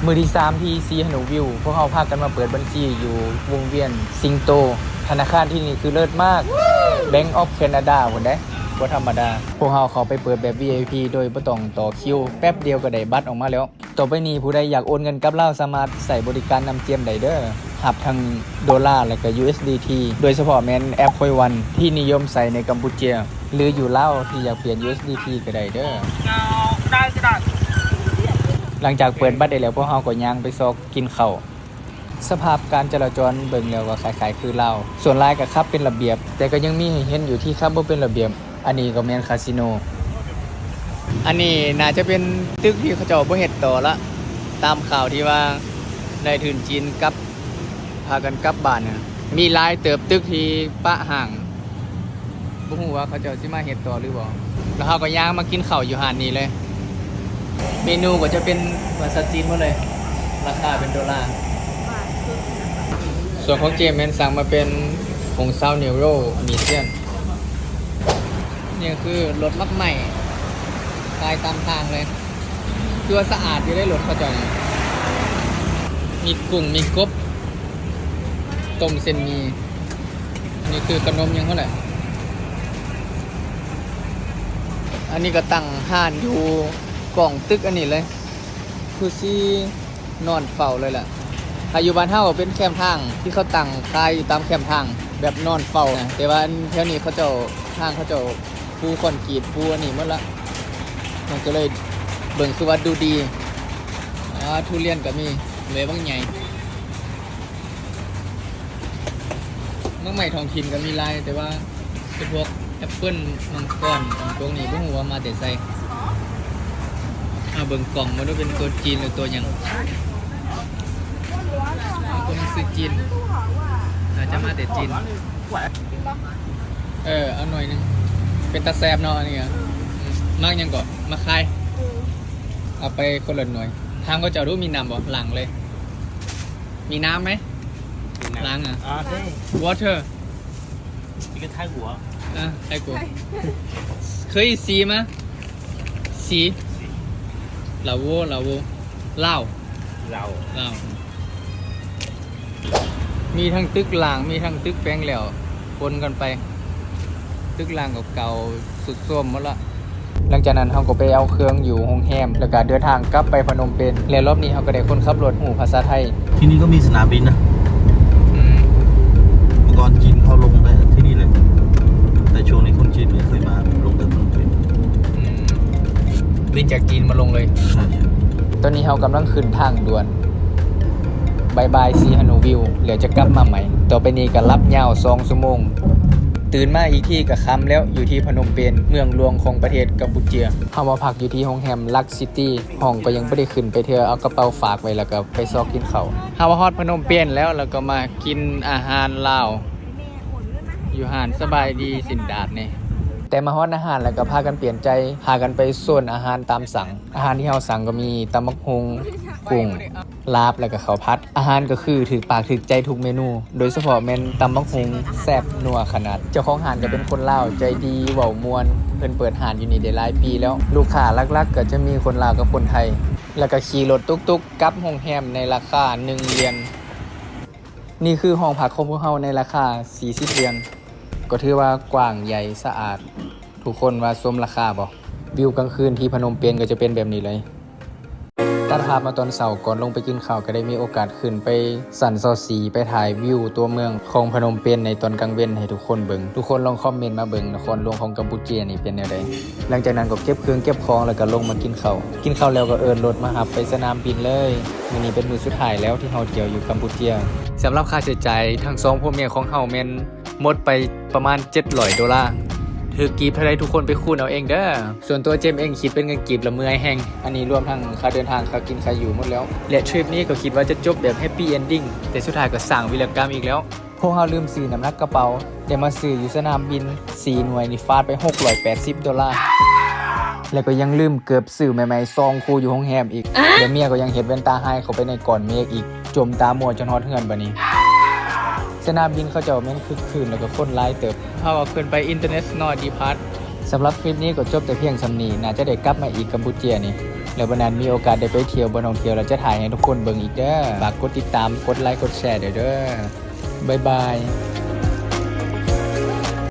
ມື້ທີສາມທີ່ສີຫະນູວິວ ພວກເຮົາພາກັນມາເປີດບັນຊີຢູ່ວົງວຽນສິງໂຕ. ທະນາຄານທີ່ນີ້ຄືເລີດມາກ Bank of Canada ພຸ້ນເດ້ ບໍ່ທຳມະດາ. ພວກເຮົາເຂົ້າໄປເປີດແບບ ວີໄອພີ ໂດຍບໍ່ຕ້ອງຕໍ່ຄິວ ແປັບດຽວກໍໄດ້ບັດອອກມາແລ້ວ. ຕໍ່ໄປນີ້ຜູ້ໃດຢາກໂອນເງິນກັບລາວ ສາມາດໃຊ້ບໍລິການນ້ຳຈຽມໄດ້ເດີ້. ຮັບທັງໂດລາ ແລະກະ USDT ໂດຍສະເພາະແມ່ນແອັບ Koi One ທີ່ນິຍົມໃຊ້ໃນກຳປູເຈຍ ຫຼືຢູ່ລາວທີ່ຢາກປ່ຽນ USDT ກໍໄດ້ເດີ້. ໄດ້ກໍໄດ້. ຫຼັງຈາກເປີດບັດໄດ້ແລ້ວ ພວກເຮົາກໍຍ່າງໄປຊອກກິນເຂົ້າ. ສະພາບການຈະລາຈອນເບິ່ງແລ້ວກໍຄ້າຍໆຄືລາວ, ສ່ວນຫຼາຍກໍຂັບເປັນລະບຽບ ແຕ່ກໍຍັງມີໃຫ້ເຫັນຢູ່ທີ່ຂັບບໍ່ເປັນລະບຽບ. ອັນນີ້ກໍແມ່ນຄາສິໂນ. ອັນນີ້ໜ້າຈະເປັນຕຶກທີ່ເຂົາເຈົ້າບໍ່ເຮັດຕໍ່ລະ ຕາມຂ່າວທີ່ວ່ານາຍທຶນຈີນກັບ ພາກັນກັບບ້ານນະ. ມີຫຼາຍເຕີບຕຶກທີ່ປະຮ້າງ ບໍ່ຮູ້ວ່າເຂົາເຈົ້າຊິມາເຮັດຕໍ່ຫຼືບໍ່. ແລ້ວເຮົາກໍຍ່າງມາກິນເຂົ້າຢູ່ຮ້ານນີ້ເລີຍ. ເມນູກໍຈະເປັນພາສາຈີນໝົດເລີຍ, ລາຄາເປັນໂດລາ. ສ່ວນຂອງເຈມແມ່ນສັ່ງມາເປັນ ຫົງຊາວເນໂຣ ອາເມຊຽນ. ນີ້ຄືລົດໝາກໄມ້ ຂາຍຕາມທາງເລີຍ. ຄືວ່າສະອາດຢູ່ເດ້ລົດເຂົາເຈົ້ານີ້. ມີກຸ້ງ ມີກົບ ຕົ້ມເສັ້ນໝີ່. ນີ້ຄືຂະໜົມຫຍັງຫັ້ນແຫຼະ. ອັນນີ້ກໍຕັ້ງຮ້ານຢູ່ກ້ອງຕຶກອັນນີ້ເລີຍ ຄືຊິນອນເຝົ້າເລີຍແຫຼະ. ຖ້າຢູ່ບ້ານເຮົາກໍເປັນແຄມທາງ ທີ່ເຂົາຕັ້ງຂາຍຢູ່ຕາມແຄມທາງ ແບບນອນເຝົ້ານະ, ແຕ່ວ່າອັນແຖວນີ້ເຂົາເຈົ້າ ທາງເຂົາເຈົ້າປູຄອນກຣີດ ປູອັນນີ້ໝົດລະ ມັນກໍເລີຍເບິ່ງຄືວ່າດູດີ. ອາ ທຸລຽນກໍມີ ເລີຍບັກໃຫຍ່. ໝາກໄມ້ທ້ອງຖິ່ນກໍມີຫຼາຍ ແຕ່ວ່າ ຄືພວກແອັບເປິ້ນ ມັງກອນ ພວກນີ້ບໍ່ຮູ້ວ່າມາແຕ່ໃສ. ເອົາເບິ່ງກ່ອງມາດູ ເປັນຕົວຈີນຫຼືຕົວຫຍັງ. ຕົວໜັງສືຈີນ ໜ້າຈະມາແຕ່ຈີນ. ເອີ ເອົາໜ່ວຍໜຶ່ງ. ເປັນຕາແຊບເນາະອັນນີ້. ໝາກຫຍັງເກາະ? ໝາກຄາຍ. ເອົາໄປຄົນລະໜ່ວຍ. ຖາມເຂົາເຈົ້າດູ ມີນ້ຳບໍ່? ລ້າງເລີຍ. ມີນ້ຳໄໝ? ມີນ້ຳ. ລ້າງອະ? ອາ ວອເທີ. ນີ້ກໍໄທຫົວ. ອາ ໄທກົວ. ເຄີຍສີມາ? ສີ ລາໂວ ລາໂວ ລາວ ລາວ ລາວ. ມີທັງຕຶກລ້າງ ມີທັງຕຶກແປງແລ້ວ ປົນກັນໄປ. ຕຶກລ້າງເກົ່າໆ ຊຸດໂຊມໝົດລະ. ຫຼັງຈາກນັ້ນເຮົາກໍໄປເອົາເຄື່ອງຢູ່ໂຮງແຮມ ແລ້ວກໍເດີນທາງກັບໄປພະນົມເປນ ແລະ ລອບນີ້ເຮົາກໍໄດ້ຄົນຂັບລົດຮູ້ພາສາໄທ. ທີ່ນີ້ກໍມີສະໜາມບິນນະ. ອືມ ເມື່ອກ່ອນຈີນເຂົາລົງໄດ້ທີ່ນີ້ເລີຍ ແຕ່ຊ່ວງນີ້ຄົນຈີນບໍ່ເຄີຍມາລົງແຕ່ພະນົມເປນ. ອືມ ບິນຈາກຈີນມາລົງເລີຍ. ໃຊ່. ຕອນນີ້ເຮົາກຳລັງຂຶ້ນທາງດ່ວນ ບາຍບາຍສີຫະນູວິວ ແລ້ວຈະກັບມາໃໝ່. ຕໍ່ໄປນີ້ກໍຫຼັບຍາວສອງຊົ່ວໂມງ. ຕື່ນມາອີກທີກໍຄ່ຳແລ້ວ ຢູ່ທີ່ພະນົມເປນ ເມືອງຫຼວງຂອງປະເທດກຳປູເຈຍ. ເຮົາມາພັກຢູ່ທີ່ໂຮງແຮມລັກຊິຕີ ຫ້ອງກໍຍັງບໍ່ໄດ້ຂຶ້ນໄປເທື່ອ, ເອົາກະເປົາຝາກໄວ້ ແລ້ວກໍໄປຊອກກິນເຂົ້າ. ເຮົາມາຮອດພະນົມເປນແລ້ວ ແລ້ວກໍມາກິນອາຫານລາວຢູ່ຮ້ານສະບາຍດີສິນດາດນີ້. ແຕ່ມາຮອດອາຫານແລ້ວກໍພາກັນປ່ຽນໃຈ ພາກັນໄປໂຊນອາຫານຕາມສັ່ງ. ອາຫານທີ່ເຮົາສັ່ງກໍມີຕຳບັກຫຸ່ງ, ກຸ້ງ, ລາບ ແລ້ວກໍເຂົ້າຜັດ. ອາຫານກໍຄືຖືກປາກຖືກໃຈທຸກເມນູ, ໂດຍສະເພາະແມ່ນຕຳບັກຫຸ່ງແຊບນົວຂະໜາດ. ເຈົ້າຂອງຮ້ານກໍເປັນຄົນລາວໃຈດີເວົ້າມ່ວນ, ເພິ່ນເປີດຮ້ານຢູ່ນີ້ໄດ້ຫຼາຍປີແລ້ວ. ລູກຄ້າຫຼັກໆກໍຈະມີຄົນລາວກັບຄົນໄທ, ແລ້ວກໍຂີ່ລົດຕຸກຕຸກກັບໂຮງແຮມໃນລາຄາໜຶ່ງຫຼຽນ. ນີ້ຄືຫ້ອງພັກຂອງພວກເຮົາໃນລາຄາສີ່ສິບຫຼຽນ, ກໍຖືວ່າກວ້າງໃຫຍ່ສະອາດ. ທຸກຄົນວ່າສົມລາຄາບໍ່? ວິວກາງຄືນທີ່ພະນົມເປນກໍຈະເປັນແບບນີ້ເລີຍ. ຕັດພາບມາຕອນເຊົ້າ ກ່ອນລົງໄປກິນເຂົ້າ ກໍໄດ້ມີໂອກາດຂຶ້ນໄປຊັ້ນຊາວສີ່ ໄປຖ່າຍວິວຕົວເມືອງຂອງພະນົມເປນໃນຕອນກາງເວັນໃຫ້ທຸກຄົນເບິ່ງ. ທຸກຄົນລອງຄອມເມັນມາເບິ່ງ ນະຄອນຫຼວງຂອງກຳປູເຈຍນີ້ເປັນແນວໃດ? ຫຼັງຈາກນັ້ນກໍເກັບເຄື່ອງເກັບຂອງ ແລ້ວກໍລົງມາກິນເຂົ້າ. ກິນເຂົ້າແລ້ວກໍເອີ້ນລົດມາຮັບໄປສະໜາມບິນເລີຍ. ມື້ນີ້ເປັນມື້ສຸດທ້າຍແລ້ວທີ່ເຮົາທ່ຽວຢູ່ກຳປູເຈຍ. ສຳລັບຄ່າໃຊ້ຈ່າຍ ທັງສອງຜົວເມຍຂອງເຮົາແມ່ນ ໝົດໄປປະມານເຈັດຮ້ອຍໂດລາ. ຖືກກີບເທົ່າໃດ ທຸກຄົນໄປຄູນເອົາເອງເດີ້. ສ່ວນຕົວເຈມເອງຄິດເປັນເງິນກີບລະເມື່ອຍແຮງ. ອັນນີ້ລວມທັງຄ່າເດີນທາງ, ຄ່າກິນ, ຄ່າຢູ່ໝົດແລ້ວ ແລະ ທຣິບນີ້ກໍຄິດວ່າຈະຈົບແບບແຮັບປີ້ເອັນດິ້ງ ແຕ່ສຸດທ້າຍກໍສ້າງວິລະກຳອີກແລ້ວ. ພວກເຮົາລືມຊື້ນ້ຳໜັກກະເປົາ, ໄດ້ມາຊື້ຢູ່ສະໜາມບິນ ສີ່ໜ່ວຍນີ້ຟາດໄປຫົກຮ້ອຍແປດສິບໂດລາ ແລະ ກໍຍັງລືມເກີບຊື້ໃໝ່ໆສອງຄູ່ຢູ່ໂຮງແຮມອີກ ແລະ ເມຍກໍຍັງເຮັດແວ່ນຕາຫາຍເຂົ້າໄປໃນກ້ອນເມກອີກ. ຈົ່ມຕາມົວຈົນຮອດເຮືອນບາດນີ້. ສະໜາມບິນເຂົາເຈົ້າແມ່ນຄຶກຄື້ນ ແລ້ວກໍຄົນຫຼາຍເຕີບ. ເຮົາກໍຂຶ້ນໄປ International Depart. ສຳລັບຄລິບນີ້ກໍຈົບແຕ່ພຽງສ່ຳນີ້. ໜ້າຈະໄດ້ກັບມາອີກກຳປູເຈຍນີ້. ດຽວບັນນັ້ນມີໂອກາດໄດ້ໄປທ່ຽວບ່ອນທ່ອງທ່ຽວ ແລ້ວຈະຖ່າຍໃຫ້ທຸກຄົນເບິ່ງອີກເດີ. ຝາກກົດຕິດຕາມ ກົດໄລ ກົດແຊເດີ. ບາຍບາຍ.